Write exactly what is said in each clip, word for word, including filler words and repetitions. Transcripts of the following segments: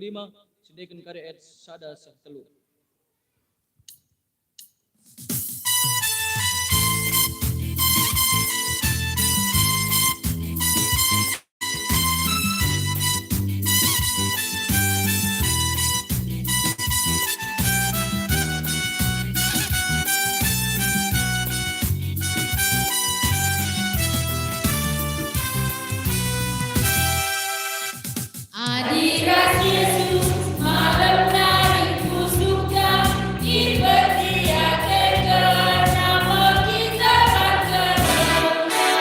lima, sendeken kari ayat sada seh telu. Adi ras Jesus malem nari pusuhta, iperdiateken name kita man kerina.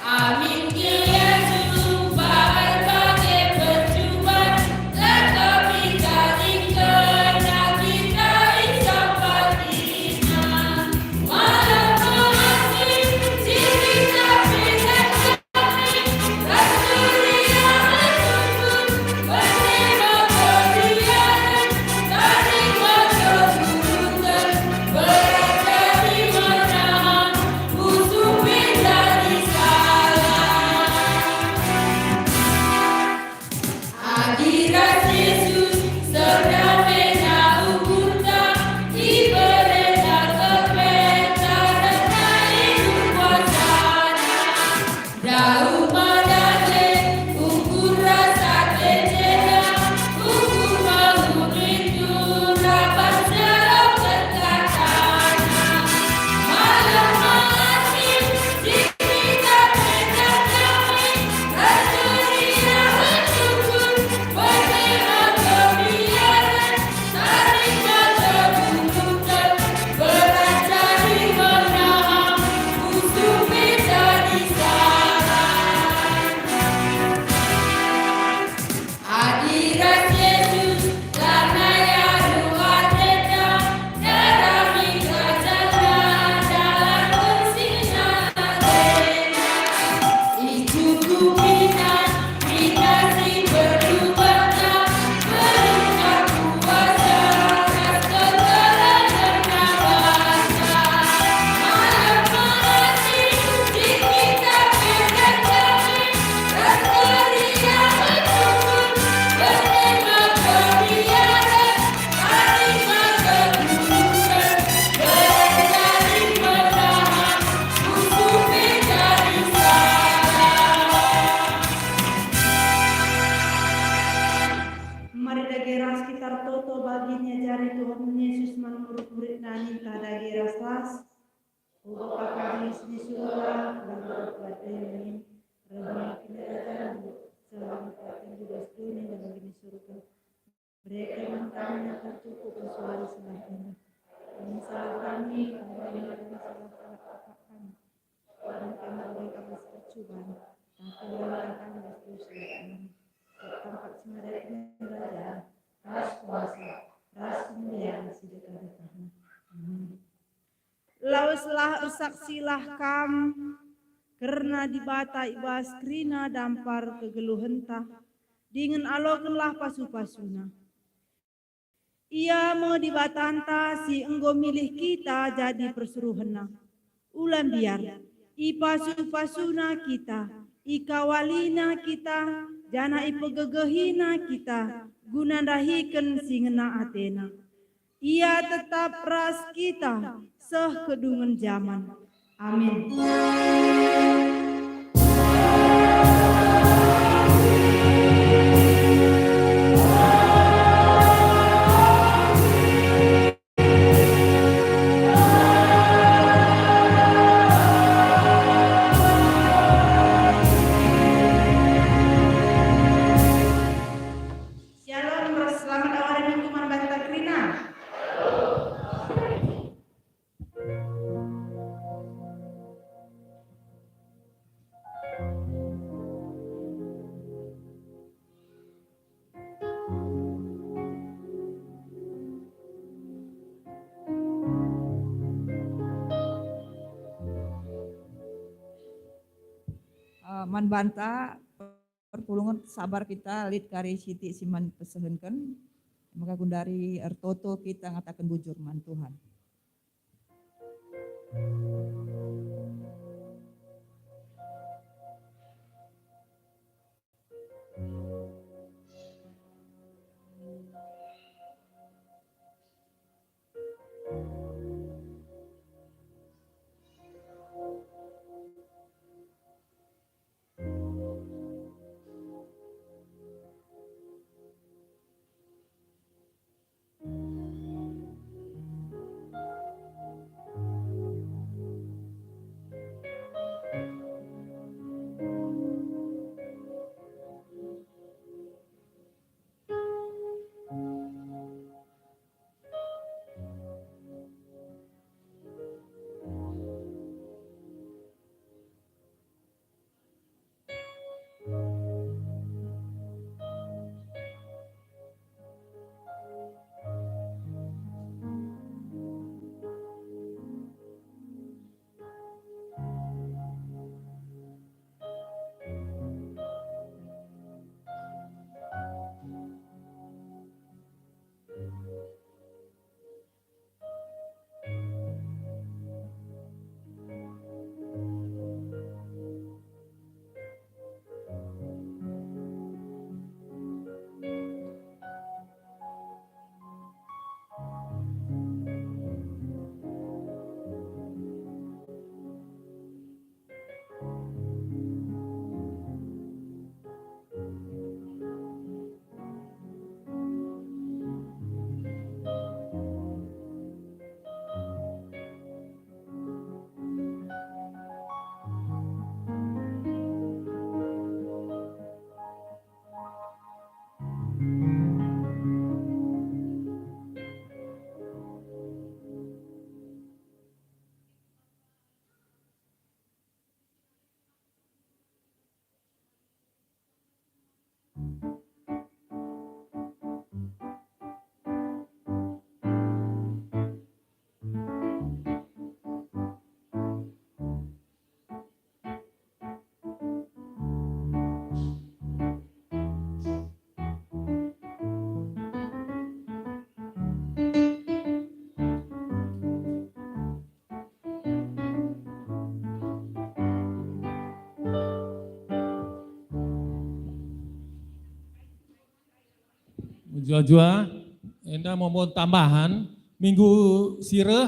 Amin, ia jumpa erbage percuban, la kami tadingken adi tading sampatna. Malem nari, si kita pe Adi ras Jesus, serdamena ukurta, iberena kepentaren nari kuasana. Dauh madade, ukur ras ate jenda, ukur menguduitu, raban seloken katana. Malem nari, si kita pe kami, ras ceria ercukur, bernina kebiaren, Icukupi kita si perlu banta, berkat kuasa ras kekelengen Dibata. Malem nari, si kita pe kami, ras ceria ercukur, bernina kebiaren, Mari dage ras kita ertoto bagi niajari Tuhan Yesus man murid-muridNa, ninta dage ras-ras. O Bapa kami si di surga, gelarNdu erpulataken, rehna kinirajanNdu, seh bagi peratenNdu i bas doni ndai bagi i surga. Bereken man kami nasa cukup ras wari si enda. Ampuni salah kami, bagi kami salah kalak akap kami. Kuakap kami bagi kami si ercuban, tapi bagi kami bas dosa kami. Sebab kam kap si mereken kinirajan, ras kuasa, ras kemulian si dekah-dekahna. Amin. Laweslah ersaksilah kam kerna Dibata i bas kerina dampar kegeluhenta, dingen alokenlah pasu-pasuNa. Ia me Dibatanta si enggo milih kita jadi persuruhenNa. Ula mbiar, ipasu-pasuNa kita, ikawaliNa kita, janah ipegegehina kita guna ndahiken si ngena ateNa. Ia tetap ras kita seh kedungen jaman. Amin. Shalom, ras selamat awal minggu man banta kerina. Eh, man banta perpulungen sabar kita lit kari sitik si man pesehenken, maka gundari ertoto kita ngataken bujur man Tuhan. Jua-jua, enda momo tambahan, minggu si reh